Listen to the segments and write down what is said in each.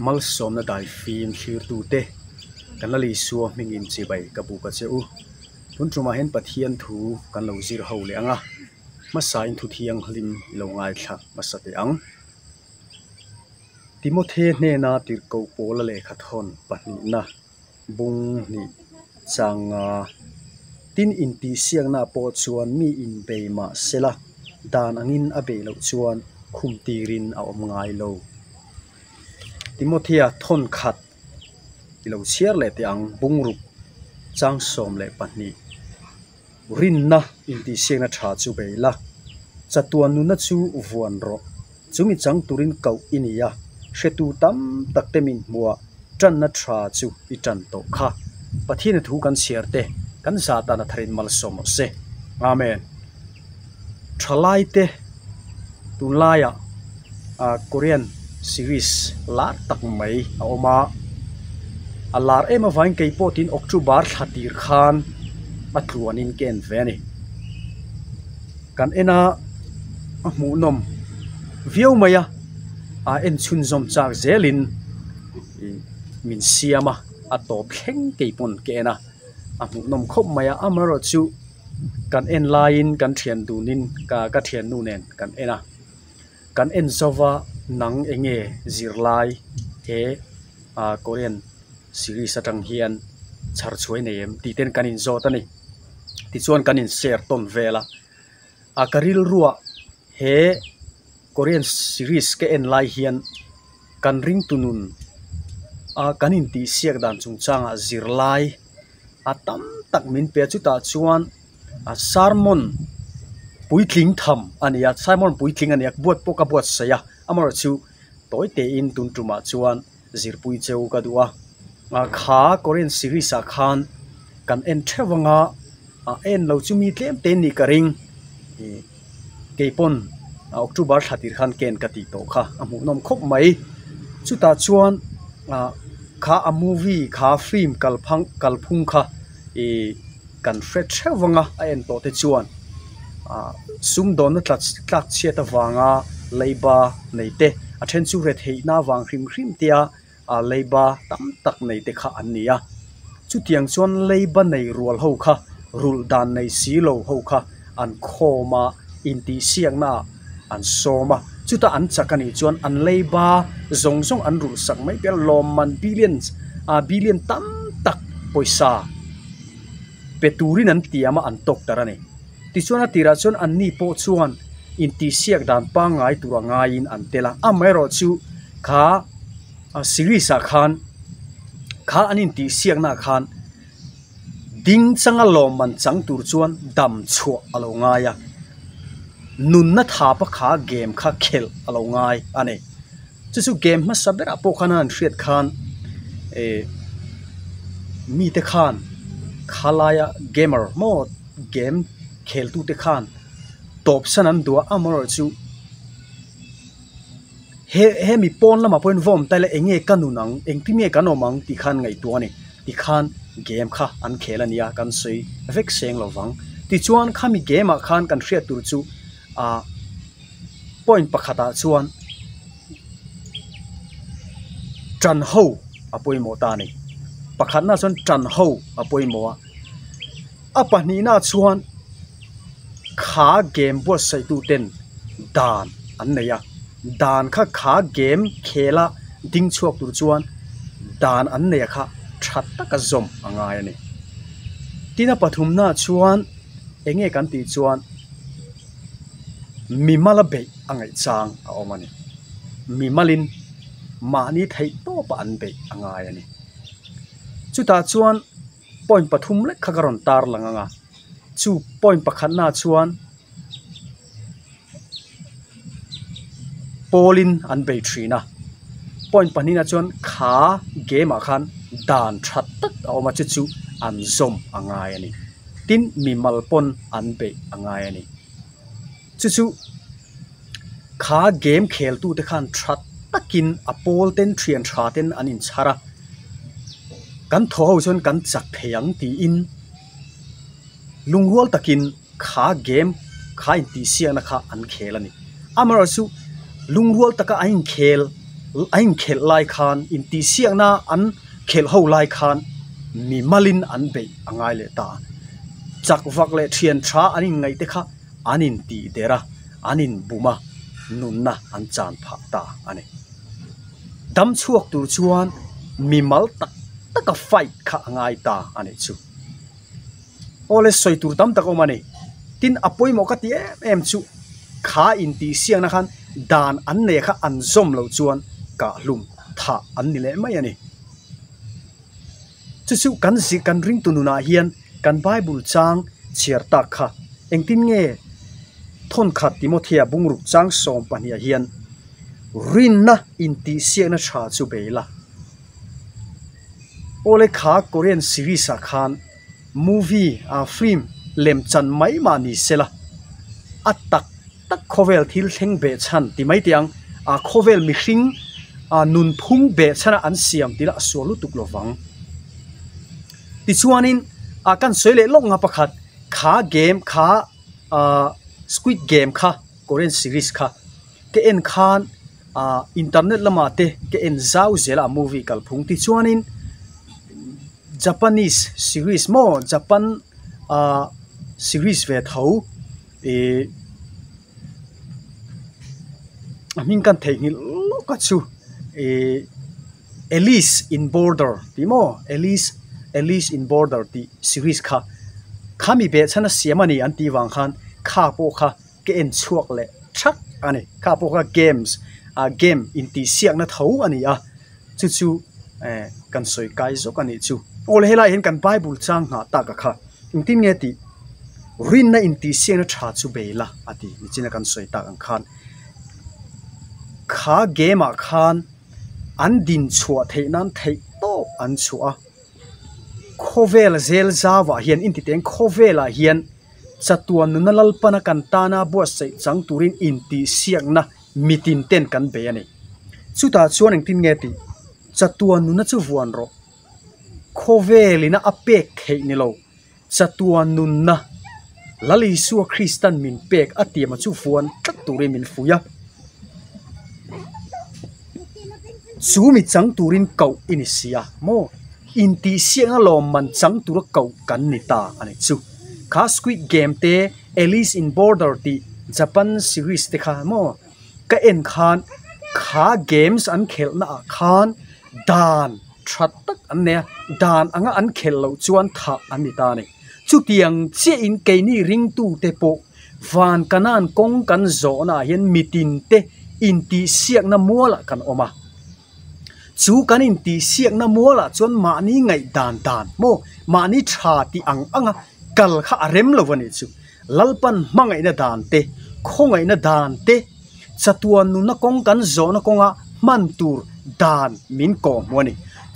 Malsawmna daifim thlirtute kan la Isua hmingin chibai ka buk a che u. Tun tumah hian Pathian thu kan lo zir ho leh ang a, hmasain thu thianghlim i lo ngaithla hmasa teh ang. Timothe hnena tirhkoh pawla lehkha thawn pahnihna bung hnih changa tin intihsiakna pawh chuan mi inbei mah sela dan angin a bei loh chuan khum tirin a awm ngai lo. Timothea thawn khat i lo chhiar leh teh ang bungruk chang 12. Rinna intihsiakna tha chu bei la, chatuan nuna chu vuan rawh. Chumi chang turin koh i ni a, hretu tam tak te min hmuah tanna tha chu i tan tawh kha. Pathian thu kan chhiar te kan zah tan a tharin malsawm rawh se. Amen. Thalai te tunlaiah Korean series lar tak mai a awm a, a lar em avangin kei pawh tin October thla tir khan a tluanin ka en ve a ni. Kan en a, a hmuhnawm viau mai a, a en chhunzawm chak zelin min siam a, a tawp thleng kei pawn ka en a, a hmuhnawm khawp mai a, amaherawhchu kan en laiin kan thian dunin ka ka thiannu nen kan en a kan en zova nang eng nge zirlai he ah Korean series atang hian chhar chhuai nei em tih ten kan inzawt a ni tichuan kan in share tawn vel a a ka rilruah he Korean series ka en lai hian kan ringtu nun a kan intihsiak dan chungchangah zirlai a tam tak min pe a chutah chuan a sermon puitling tham a ni a sermon puitling a ni a buat pawh ka buatsaih a amaherawhchu tawi tein tun tumah chuan zirpui cheu ka duh a kha Korean series ah khan kan en theuh anga a en lo chu mi tlem te nih ka ring ih keipawn October thla tir khan ken ka tih tawh kha a hmuhnawm khawp mai chutah chuan ah kha a movie kha film kalphang kalphung kha ih kan hre theuh anga a en tawh te chuan ah sumdawnna tla tlak chhiat avanga leiba nei te a then chu retheihna avang hrim hrim te a ah leiba tam tak nei te kha an ni a chutiang chuan leiba nei rual ho kha rulh dan nei si lo ho kha an khawm a intihsiakna ah an sawm a chutah an chak a nih chuan an leiba zawng zawng an rulh sak mai piah lawmman billions ah billion tam tak pawisa pe turin an tiam a an tawk tar a ni tichuan a tirah chuan an ni pawh chuan intihsiak dan pangngai tur a ngaiin an tel a amaherawhchu kha series ah khan kha an intihsiakna ah khan ding changa lawmman chang tur chuan dam chhuah a lo ngai a nunna tha pakha game kha khelh a lo ngai a ni chu chu game hmasa berah pawh khan an hriat khan eh mite khan khalaia gamer maw game khel tute khan tawp san an duh a amaherawhchu he hemi pawn lamah pawhin va awm ta ila eng nge ka nun ang engtin nge kan awm ang tih khan ngaihtuah a ni tikhan game kha an khel a nia kan sawi vek seng lo vang tichuan khami game ah khan kan hriat tur chu ah point pakhatah chuan tan ho a pawimawh ta a ni pakhatna chuan tan ho a pawimawh a a pahnihna chuan kha game buatsaih tu ten dan an nei a dan kha kha game khela ding chhuak tur chuan dan an nei a kha tha taka zawm a ngai a ni tin a pathumna chuan eng nge kan tih chuan mimal a beih a ngaih chang a awm a ni mimalin mahni theih tawpah an beih a ngai a ni chutah chuan point pathum lek kha ka rawn tar lang ang a chu point pakhatna chuan pawlin an bei thin a point pahnihna chuan kha game ah khan dan tha tak a awm a chu chu an zawm a ngai a ni tin mimal pawn an beih a ngai a ni chu chu kha game khel tute khan tha takin a pawl ten thian tha ten an inchhar a kan thaw ho chuan kan chak thei ang tiin lungrual takin kha game kha intihsiakna kha an khel a ni amaherawhchu lungrual taka an inkhel. A inkhelh lai khan, intihsiakna an khelh ho lai khan mi malin an beih a ngai leh ta. Chak vak leh thian tha an inngaih te kha an intih der a, an inbum a, nunna an chan phah ta a ni. Dam chhuak tur chuan mi mal tak taka fight kha a ngai ta a nih chu. Awle sawi tur tam tak a awm a ni. Tin, a pawimawh ka ti em em chu kha intihsiakna khan dan an nei kha an zawm loh chuan kah hlum thah an ni leh mai a ni. Chu chu kan zi kan ringtu nunah hian kan Bible chang chhiar tak kha engtin nge thawnkhat Timothea bungruk chang 12 ah hian rinna intihsiakna tha chu bei la. Awle kha Korean series ah khan movie ah film lem chan mai mah ni sela a tak tak khawvel thil thleng beh chhan ti mai teh ang ah khawvel mihring ah nunphung beh chhana an siam tih lah a sual lutuk lo vang. Tichuanin ah kan sawi leh lawk nga pakhat kha game kha ah squid game kha Korean series kha ka en khan ah internet lamah te ka en zau zel a movie kalphung tichuanin Japanese series maw Japan ah series ve tho ih a hming kan theihnghilh lawk a chu ih Alice in border tih maw Alice Alice in border tih series kha khami behchhan a siam a ni an tih vang khan kha pawh kha. Ka en chhuak leh thak a ni. Kha pawh kha games ah game intihsiakna tho a ni a, chu chu eh kan sawi kai zawk a nih chu. Aw le helaiah hian kan Bible chang nghah tak a kha engtin nge tih rinna intihsiakna tha chu bei la a ti nichina kan sawi tak ang khan kha game ah khan an din chhuah theih nan theih tawp an chhuah a, khawvel zel zauah hian intiteng khawvelah hian. Chatuan nuna Lalpana kan tana buatsaih chang turin intihsiakna mitin ten kan bei a ni. Chutah chuan engtin nge tih? Chatuan nuna chu vuan rawh. Khawvelina a pek theih ni lo. Chatuan nunna Lal Isua Kristan min pek a tiama chu vuan tlat turin min fuih a. Chu mi chang turin koh i ni si a maw? Intihsiakna lawmman chang tura koh kan ni ta a ni chu. Kha Squid Game te, Alice in Border tih Japan series te kha maw ka en khan kha games an khelhna ah khan dan tha tak an nei a, dan anga an khelh loh chuan thah an ni ta a ni. Chutiang chiahin keini ringtute pawh van kanan kawng kan zawhnaah hian mitin te intihsiakna mualah kan awm a. Chu kan intihsiakna mualah chuan mahni ngaih dan dan maw, mahni tha tih ang anga kal kha a rem lo a nih chu. Lalpan hmangaihna dan te, khawngaihna dan te, chatuan nunna kawng kan zawhna kawnga hman tur dan min kawhhmuh a ni.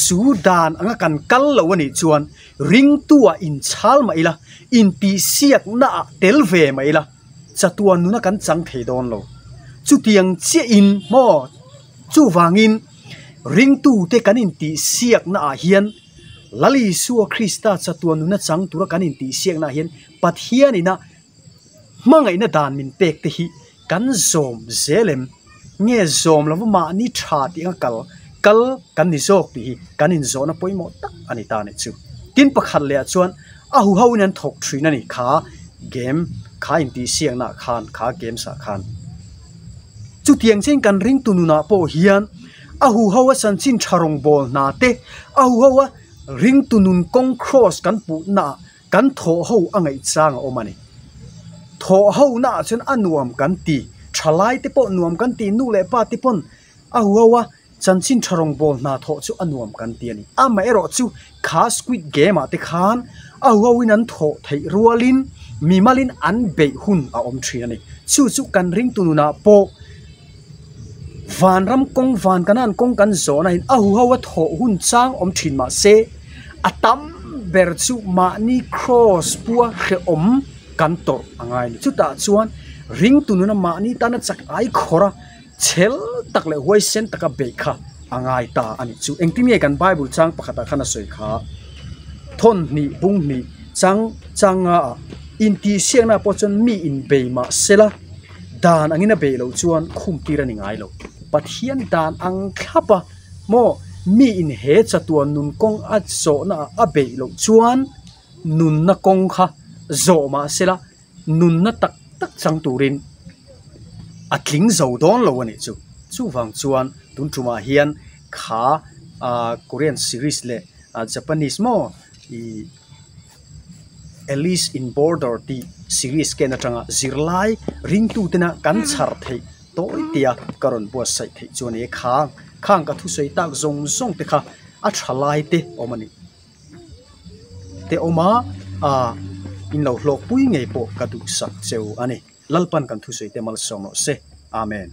Chu dan anga kan kal lo a nih chuan ringtu-ah inchhal mah ila, intihsiaknaah tel ve mah ila, chatuan nuna kan chang thei dawn lo. Chutiang chiahin maw? Chuvangin, ringtute kan intihsiaknaah hian Lal Isua Krista chatuan nuna chang tura kan intihsiaknaah hian Pathianina hmangaihna dan min pek te hi kan zawm zel em? Nge zawm lova mahni tha tih anga kal kal kan ni zawk tih hi kan inzawhna pawimawh tak a ni ta a nih chu. Tin pakhat lehah chuan a huho in an thawk thin a ni kha game kha intihsiaknaah khan kha games ah khan. Chutiang chian kan ringtu nunah pawh hian a huho a chanchin tha rawngbâwl hna te, a huho a ringtu nun kawng cross kan puhnaah kan thawh ho a ngaih chang a awm a ni. Thawh ho naah chuan a nuam kan ti, thalai te pawh nuam kan ti, nu leh pa te pawn a huho a chanchin tha rawngbâwl hna thawh chu a nuam kan ti a ni. Amaherawh chu kha squid game ah te khan a huhoin an thawh theih rualin mimalin an beih hun a awm thin a ni. Chu chu kan ringtu nunah pawh vanram kawng van kanan kawng kan zawhna in a huho a thawh hun chang awm thin mah se a tam ber chu mahni cross pua hrehawm kan tawrh a ngai a ni. Chutah chuan ringtu nuna mahni tana chak ai khawrh a. Chhel tak leh huaisen taka beih kha a ngai ta a nih chu. Engtin nge kan Bible chang pakhatah khan a sawi kha? Thawn hnih, bung hnih, chang changa ah intihsiakna pawh chuan mi inbei mah sela dan angin a beih loh chuan khum tir a ni ngai lo. Pathian dan ang thlap a maw mi in he chatuan nun kawng a zawhna ah a beih loh chuan nunna kawng kha zawh mahsela nunna tak tak chang turin a tling zo dawn lo a nih chu. Chuvang chuan tun tumah hian kha ah Korean series leh ah Japanese maw ih Alice in Border tih series ken atanga zirlai ringtutena kan chhar theih tawi tia ka rawn buatsaih theih chu a ni. Khang khang ka thusawi tak zawng zawng te kha a tha lai te awm a ni. Te awm a, ah in lo hlawk pui ngei pawh ka duhsak cheu a ni. Lalpan kan thusawi te malsawm rawh se. Amen.